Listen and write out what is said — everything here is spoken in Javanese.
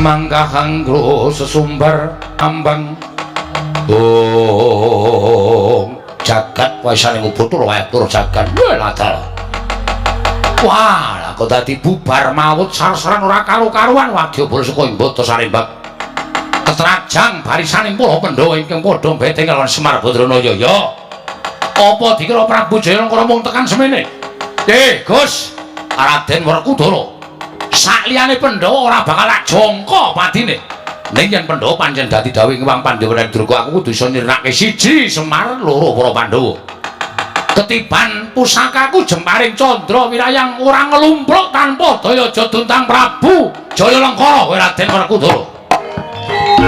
Semangka hangro sesumbar ambang. Oh, jagat waisane ngubutur wayatur jagat. Wah, wah, kok dadi bubar mawut sarsaran ora karu-karuan wadyabala saka Imbata sarembak. Ketrajang barisaning para Pandhawa ingkang padha mbeteng kalawan Semar Badranaya. Ya. Apa dikira Prabu Jayalengkara mung tekan semene? Eh, Gus, Raden Werkudara. Sakliyane Pandhawa ora bakal tak jangka patine. Ning yen Pandhawa pancen dadi dawuh Hyang Pandhawa Durga, aku kudu iso nyirnake siji Semar, loro para Pandhawa. Ketiban pusakaku jemparing candra wirayang ora nglumpruk tanpa daya jaduntang Prabu Jayalengkara kowe Raden Werkudara.